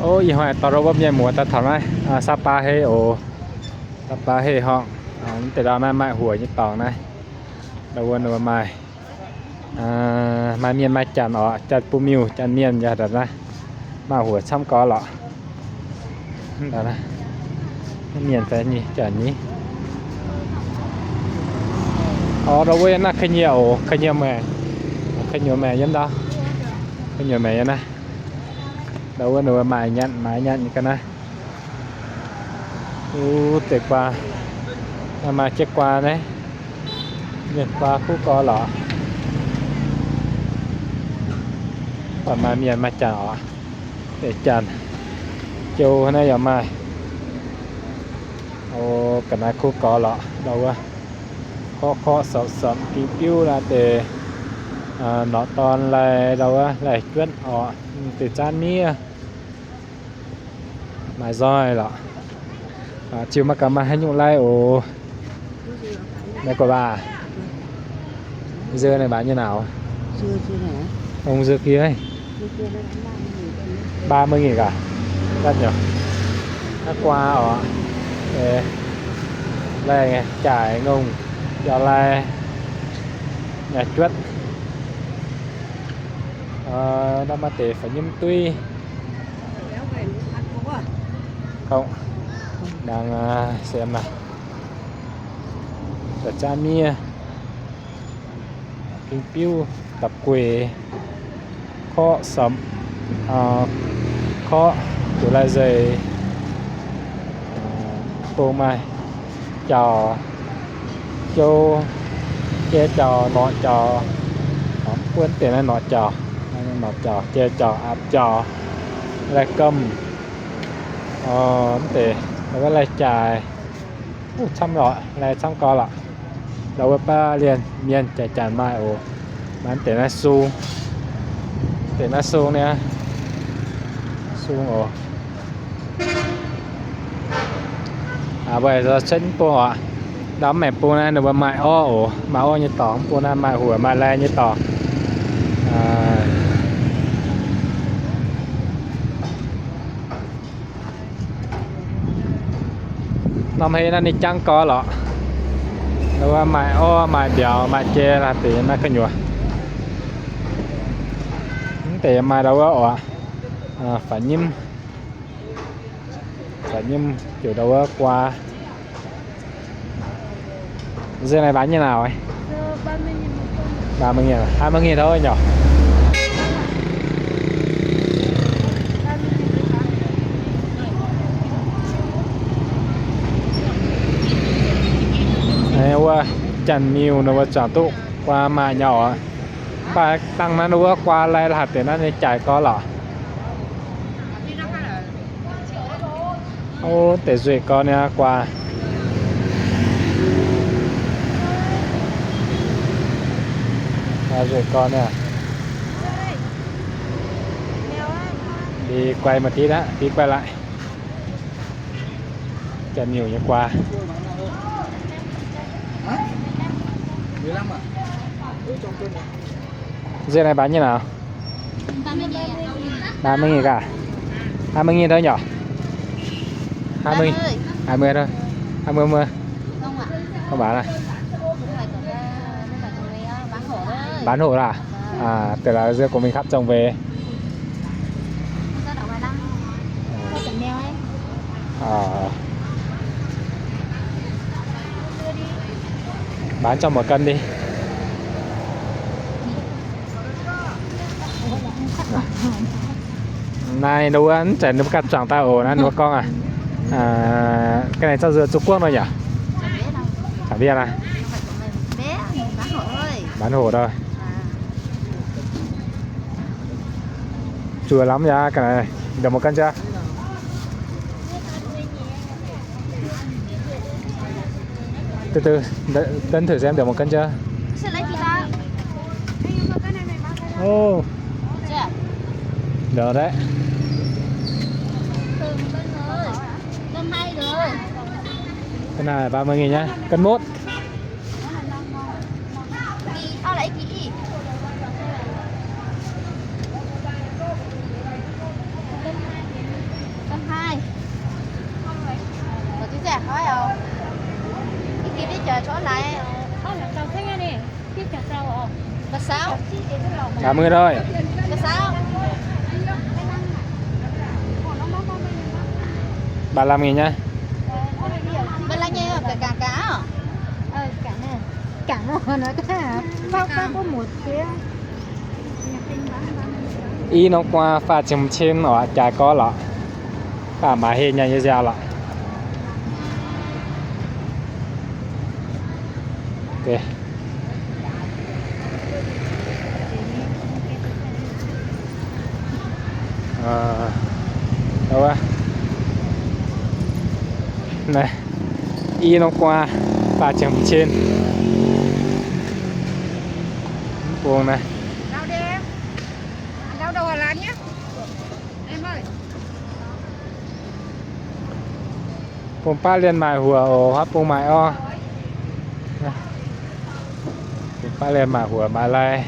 Ov, ih hnoi dorh ndau wuov mienh muoz daaih taux naaiv Sapa Hei oc. Sapa Hei horngh, mv deix ndau naaiv maaih huoc nyei dorngx naaiv. Ndau wuov ninh mbuo maaih, maaih mienh maaih janx oc, janx-buoz-miuh, janx-mienh yaac ndau naaiv maaih huoc camv gau lorqc. Mienh fai nyei janx nyei. Orv, ndau wuov yiem naaiv ka'nyiec oc, ka'nyiec maengc, ka'nyiec maengc yiem ndau, ka'nyiec maengc yiem naaiv. Ndau wuov ninh mbuo maaih nyanc, maaih nyanc nyei ga'naaiv. Wuov deix guaa, maaih jienv guaa naaiv, mienh guaa kuv gau lorqc. Buatc maaih mienh maaih janx oc, deix janx, jou naaiv yaac maaih. O, ga'naaiv kuv gau lorqc ndau wuov. Korqv-korqv, sapv-sapv, biuv-biuv naaiv deix, norqc dorn laih ndau wuov, laih juotv oc, deix zaanv miev. Maaih nzoih lorqc. Ziux maiv gaax maaih haaix nyungc lai oc. Maiv guaix baac nzeu naaiv baac nyei nauz. Ong nzeu gih, ba mươi nghìn gaax. Naaiv guaa oc, laih jaaic ngongh, biaux lai, nyaah juotv. Naaiv maaih deix fai nyimv duiv. Kongx, naang, se maaih da'zaanv miev, biuv-biuv, dapv gueix, korqv, sapv, korqv, juqc lai nzeic, bung maaih jauc, jou, jai jauc, norqc jauc, buonv deix naaiv norqc jauc, norqc jauc, jai jauc, aapv jauc, lai gamh, mv deix, wuov lai jaaic, camv lorqc, lai camv gau lorqc. Ndau wuov baav lienh mienh jaaix janx maaih oc. Maaih deix naaiv sung, deix naaiv sung niaa, sung oc. Weic zuqc cuotv mv bung oc. Ndau mv maengx bung naaiv ninh mbuo maaih orv oc, maaih orv nyei dorngx, mv bung naaiv maaih huoc maaih lai nyei dorngx. Norm hei naaiv ninh jangv gau lorqc. Ndau wuov maaih orv, maaih mbiauz, maaih jai, laih deix maaih gu'nyuoz. Mv deix maaih ndau wuov oc, faix nyimv, faix nyimv ziouc ndau wuov guaa. Nzengc naaiv bán như nào ấy? Ba mươi nghìn, hai mươi nghìn thôi nhỉ? Wuov, janx-miuh ninh mbuo zuangx duqv guaa maaih nyei oc. Mv baac dangh naaiv wuov guaa lai laaix deix naaiv ninh jaic gau lorqc. Ov, deix nzueic gau niaa guaa. Nzueic gau niaa. Đi quay một tí đã, đi quay lại. Janx-miuh nyei guaa. Nzengc naaiv bán như nào? Ba mươi nghìn à? Hai mươi nghìn thôi nhỉ? Hai mươi, hai mươi thôi. Hai mươi, mươi. Không bán à? Bán hộ à? À, tưởng là dưa của mình cắt trồng về. Ờ. Bán cho một cân đi. Naaiv ninh mbuo mv zeiz ninh mbuo ganh zuangx daaih oc, naaiv ninh mbuo gorngv aqv. Cái này chắc dưa Trung Quốc thôi nhỉ? Chả biết à? Bán hộ thôi. Chua lắm nhá, cái này. Được một cân chưa? Từ từ, đ-, cân thử xem được một cân chưa? Ồ. Được đấy. Cái này ba mươi nghìn nhá, cân mốt. Ih, tao la'ih jiex ih. Tám mươi thôi. Ba lăm nghìn nhá. Ih norm guaa faah ziepc cin oc, jaaix gorv lorqc. Baac maaiz heh nyei yie nziaaux lorqc. Ih norm guaa faah ziepc cin. Mv bung naaiv. Bung baav lienh maaic huoc oc, huaav bung maaic orv. Bung baav lienh maaic huoc maaiz lai.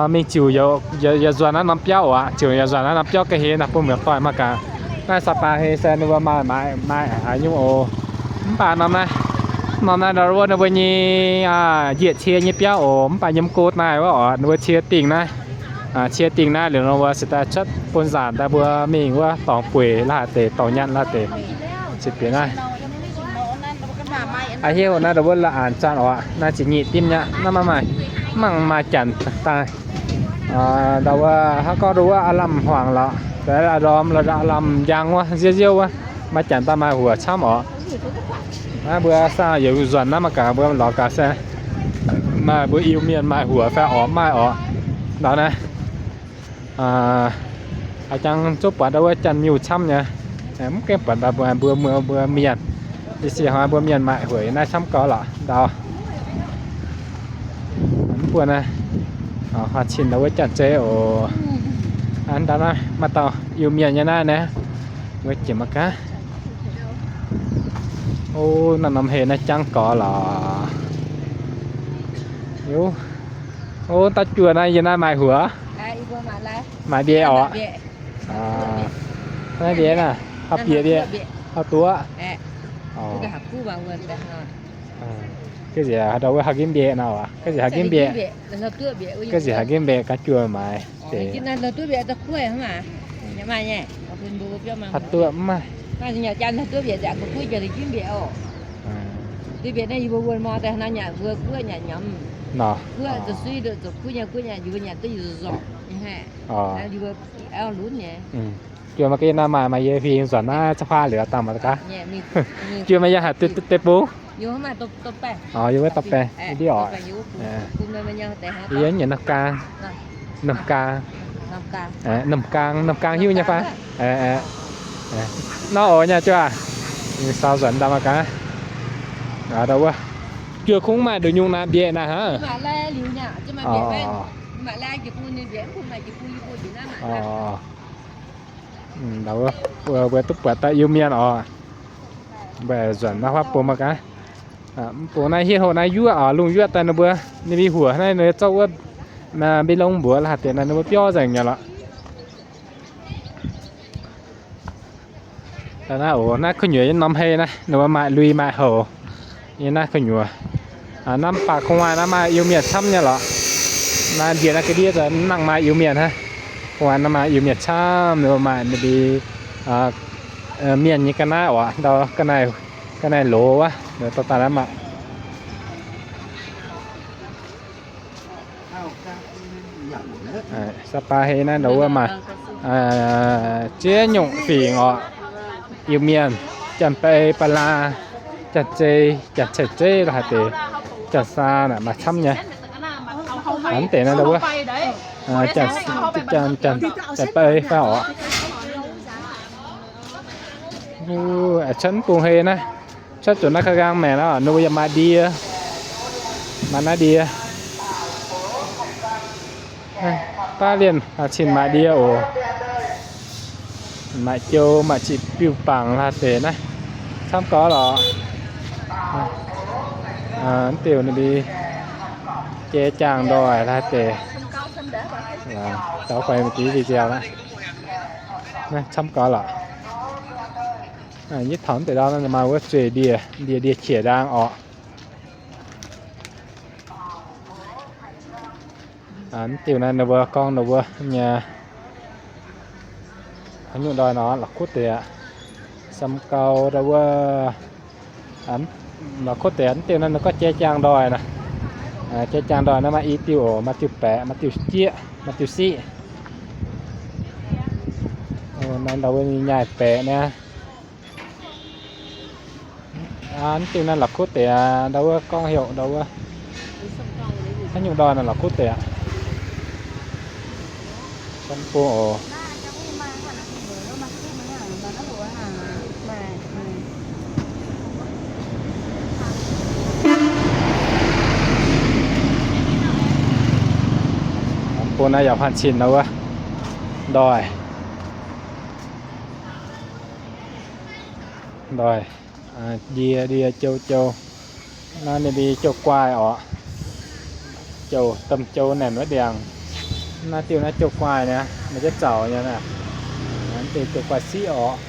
Mingh ziouc yaac nzuonx naaiv norm biauv oc, ziouc yaac nzuonx naaiv norm biauv ga'hlen naaiv bun muoz doic mangc gaax. Naaiv Sapa hei se ninh mbuo maaih, maaih, maaih haaix nyungc oc. Mv baac norm naaiv, norm naaiv ndau wuov ninh mbuo nyei njiec cie nyei biauv oc. Mv baac yiem go daaih wuov oc, ninh mbuo cie dingh naaiv, cie dingh naaiv liuz nor mbuo se daaih cuotv bun nzaanc daaih mbuo mingh wuov dorngx bueix la'haaix deix, dorngx nyanc la'haaix deix. Cin bieqc naaiv. A'hiuv naaiv ndau wuov la'anc zanc oc, naaiv ziepc nyeic dimv nyaqv, naaiv maiv maaih, mv mangc maaih janx daaih. Ndau wuov hnangv gorngv ndau wuov aav lamh hmuangx lorqc, daaih aav ndorm lorqc, aav lamh njang wuov, nziouv nziouv wuov, maaih janx daaih maaih huoc camv oc. Naaiv mbuo saah yaac nzuonx naaiv mangc gaax mbuo lorz gaax se maaih mbuo Iu-Mienh maaih huoc fai orqc, maaih oc. Ndau naaiv. Aa, jangx zungv buatc ndau wuov janx-miuh camv nyei. Mv gaengh buatc mbuo, mbuo, mbuo mienh. Ih siec hnoi mbuo mienh maaic huoc naaiv camv gau lorqc ndau. Mv buo naaiv, cin ndau wuov janx-zei oc. Ndau naaiv maaih dauh Iu-Mienh nyei naaiv naaiv. Wuov jiex mangc gaax. O, naaiv norm heh naaiv jangv gau lorqc. O, dauh juoh naaiv yie naaiv maaic huoc. Maaic mbiaeqc oc. Naaiv mbiaeqc naaiv, hauv bieqc mbiaeqc, hauv duqv. Ga'nziex haaix ndau wuov haaix gimv mbiaeqc nor, ga'nziex haaix gimv mbiaeqc, ga'nziex haaix gimv mbiaeqc gaax juoh maaiz deix. Haaix duqv mv maaih. Nor. Juoh maaih ga'naaiv maaih, maaih yie huingx nzuonx naaiv za'faam liuz dangh maaih gaax. Juoh maaih yie haaix deix bung? Yie wuov dorh baengh ndiev oc. Yie nyiemc Nam Gaang. Nam Gaang, Nam Gaang, Nam Gaang hiuv nyei fai? Nor oc nyei juoh. Sau nzuonx dangh maaih gaax. Ndau wuov juoh kungx maaih nduqc nyungc naaiv mbiaeqc naaiv hnangv. Ndau wuov mbuo duqv buatc daaih Iu-Mienh oc. Mbuo nzuonx naaiv huaav bung mangc gaax. Mv bung naaiv hietv houh naaiv yuoqv oc, lungh yuoqv daaih ninh mbuo, ninh mbuo huoc naaiv ninh zorqv wuov mbi longx mbuox la'haaix deix naaiv ninh mbuo biauv nzengc nyei lorqc. Naaiv oc, naaiv kuv nyuoz yiem norm hei naaiv, ninh mbuo maaih lui maaih houc. Yiem naaiv kuv nyuoz. Naaiv mv baac gu'nguaaic naaiv maaih Iu-Mienh camv nyei lorqc. Naaiv ndie naaiv ga'ndiev nangh maaih Iu-Mienh hnangv. Gu'nguaaic naaiv maaih Iu-Mienh camv, ninh mbuo maaih ninh mbuo mienh nyei ga'naaiv oc, ndau ga'naaiv loz wuov, dorh daaih naaiv maah. Sapa hei naaiv ndau wuov maaih ziex nyungc fingx oc. Iu-Mienh, Janx-Beiv, Ba'laa, Janx-Zei, Janx-Cai-Zeiv la'haaix deix, Janx-Saa naaic maaih camv nyei. Mv deix naaiv ndau wuov Janx-Beiv fai oc. Cuotv mv bung hei naaiv, cuotv zuqc naaiv ka'nqaang maengc naaiv, ninh mbuo yaac maaih ndie, maaih naaiv ndie. Baav lienh cin maaih ndie oc. Maaih jou, maaih ziqc biuv bangc la'haaix deix naaiv, camv gau lorqc. Mv diuh ninh mbuo jai jaang ndoih la'haaix deix. Taux guai mv div video aqv. Camv gaux lorqc. Yie taux deix ndau maaih wuov zueih ndie, ndie, ndie qiex ndaang orqc. Mv diuh naaiv ninh mbuo gorngv ninh mbuo nyei haaix nyungc ndoih nor la'kuqv deix aqv. Sam gau ndau wuov la'kuqv deix mv diuh naaiv ninh gorngv jai jaang ndoih naaiv. Jai jaang ndoih naaiv maaih i diuh oc, maaih diuh baeqc, maaih diuh jieqv, maaih diuh siqv. Naaiv ndau wuov nyaaih baeqc niaa. Mv diuh naaiv la'kuqv deix aqv, ndau wuov gorngv heuc ndau wuov haaix nyungc ndoih naaiv la'kuqv deix aqv. Bung oc. Bung naaiv yaac huaang cin ndau wuov ndoih. Ndoih, ndie, ndie, jou, jou. Naaiv ninh mbuo jouh guaaih orqc. Jouh, domh jouh naaic wuov ndiangx. Naaiv diuh naaiv jouh guaaih niaa, maaih jienv zaux nyei naaiv. Mv deix jouh guaaih siqv orqc.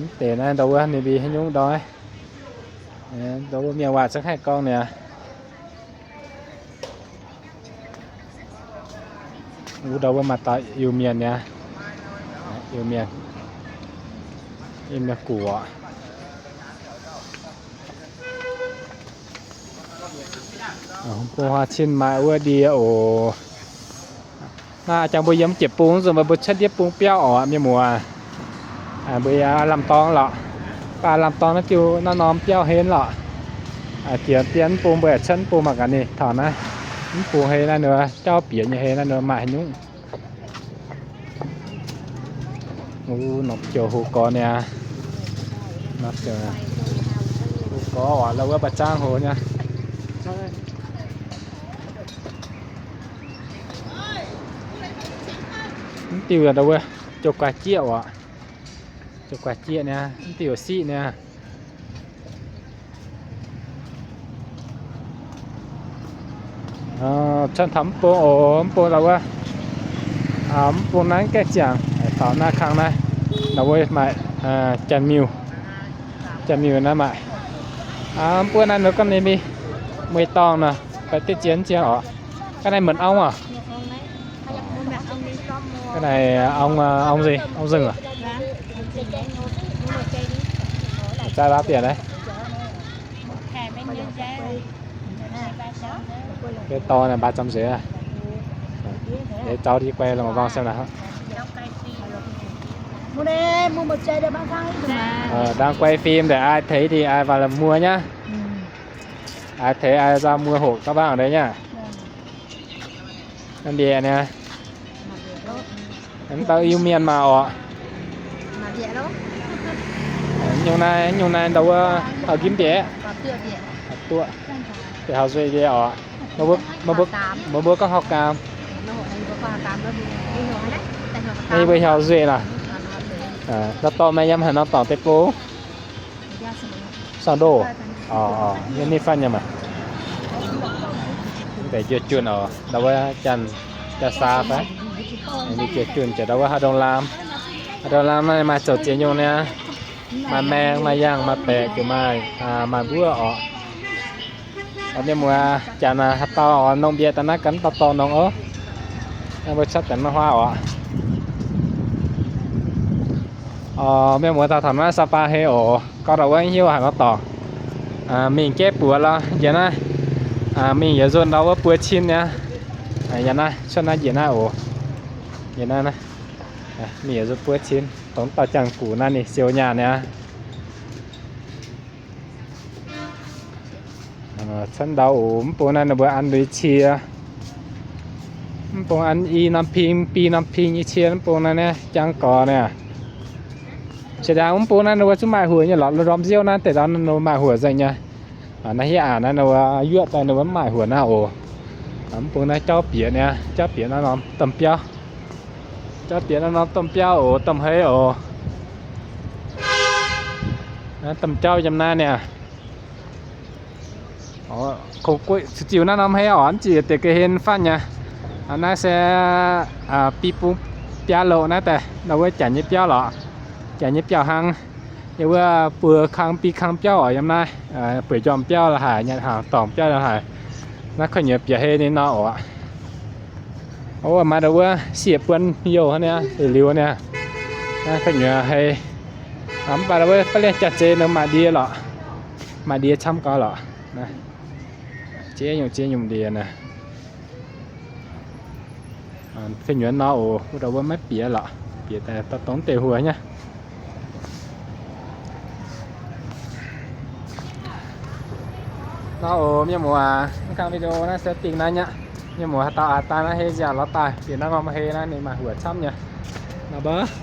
Mv deix naaiv ndau wuov ninh mbuo haaix nyungc ndoih. Ndau wuov mienh waac zungv haih gorngv niaa. Wuov ndau wuov maaih dauh Iu-Mienh niaa. Iu-Mienh, Iu-Mienh guoqv. Bung huaang cin maaih wuov ndie oc. Naaiv jangx mbuo yiem jiex bung nzunc mbuo cuotv ndiev bung biauv orqc mienh muoz. Mbuo yaac lamh dorngx lorqc. Baac lamh dorngx naaiv diuh naaiv norm biauv henv lorqc. Jiex dien mv bung mbuo yaac cuotv mv bung mangc gaax ninh taux naaiv. Mv bung hei naaiv nor jauv bieqc nyei hei naaiv nor maaih haaix nyungc. Norm joux hu gorx niaa. Hu gorx oc, ndau wuov ba'zangv hoz niaa. Mv diuh ndau wuov jouh guaaih jieqv oc. Jouh guaaih jieqv niaa, mv diuh siqv niaa. Cuotv taux mv bung oc, mv bung ndau wuov. Mv bung naaiv gaengh ziangx taux naaiv kang naaiv, ndau wuov maaih janx-miuh. Janx-miuh naaiv maaih. Mv bung naaiv nor gorngv ninh mingh mueiz dorngh nor, baeqc diqv zien zien oc. Ga'naaiv mbenc ong oc. Ga'naaiv ong, ong nzengc, ong nzengc oc. Zaaih laav bieqc naaiv. Dorh naaic mbaah zomh nzengc. Deix zaux di guai longc nzorng sem naaic. Đang quay phim để ai thấy thì ai vào là mua nhá. Ai thấy ai ra mua hộ các bác ở đây nhá. Mv bieqc niaa. Mv dauh Iu-Mienh maaih oc. Nyungc naaiv, nyungc naaiv ndau wuov hauh nqimv bieqc. Duqv. Deix hauh nzuih bieqc oc. Meih mbuo gorngv hauh gaam. Meih mbuo heuc nzuih nor. Ndau dorh meih yiem haaix nor dorngc deix bung? Sang ndoh. Ninh fanh nyei maah. Deix njuov junh oc, ndau wuov janx, janx-saa fai? Ninh njuov junh jiex ndau wuov haaix ndongh laam. Haaix ndongh laam naaiv maaih zoux ziex nyungc niaa. Maaih maeng, maaih yangh, maaih baeqc, ziouc maaih, maaih mbuov oc. Mienh muoz, janx haaix dauh oix nongh mbiauz daaih naaiv ganh dorh dorh nongh oc. Naaiv mbuo cuotv daaih naaiv huaav oc. Mienh muoz, taux taux naaiv Sapa hei oc, gorngv ndau wuov hiuv haaix nor dorngc. Mingh jeiv buoz lorh njiec naaiv. Mingh yietc nzunc ndau wuov buo cin niaa. Yiem naaiv cuotv naaiv njiec naaiv oc. Yiem naaiv, mingh yietc nzunc buo cin, dongh dauh jangx-guc naaiv ninh siou nyaah niaa. Cuotv ndau oc, mv bung naaiv ninh mbuo an lui cie. Mv bung an i norm ping, bi norm ping nyei cie, mv bung naaiv niaa, jangx gorx niaa. Zinh ndaangc mv bung naaiv ninh mbuo zungv maaih huoc nyei lorqc, ndorm nziouv naaiv deix ndau ninh mbuo maaih huoc nzengc nyei. Naaiv hietv aqc naaiv ninh mbuo yuoqv daaih ninh mbuo mv maaih huoc naaiv oc. Mv bung naaiv jauv bieqc niaa, jauv bieqc naaiv norm domh biauv. Jauv bieqc naaiv norm domh biauv oc, domh hei oc. Naaiv domh jauv yiem naaiv niaa. Kungx gueiv ziux naaiv norm hei oc, mv ziouc deix ga'hlen fatv nyei. Naaiv se bi bung biaa loc naaiv daaih, ndau wuov jaax nyei biauv lorqc. Jaax nyei biauv hnangv. Yie wuov buo kang bi kang biauv oc yiem naaiv. Bueix njormh biauv la'haic, nyanc hnaangx dorngc biauv la'haic. Naaiv kuv nyuoz bieqc hei ninh nor oc. Wuov maaih ndau wuov sieqv buonv youh hnangv niaa, liuz niaa. Naaiv kuv nyuoz hei. Mv baac ndau wuov baav lienh jaax-zeix nor maaih ndie lorqc. Maaih ndie camv gau lorqc. Ziex nyungc ziex nyungc ndie naaiv. Kuv nyuoz nor oc, wuov ndau wuov maiv bieqc lorqc, bieqc daaih dongh deix huox nyei. Nor oc mienh muoz, mv kang video naaiv se dingh naaiv nyei. Mienh muoz haaix dauh aax daaih naaiv hei nziaauc lorz daaih, bieqc naaiv norm hei naaiv ninh maaih huoqc camv nyei. Nor mbuo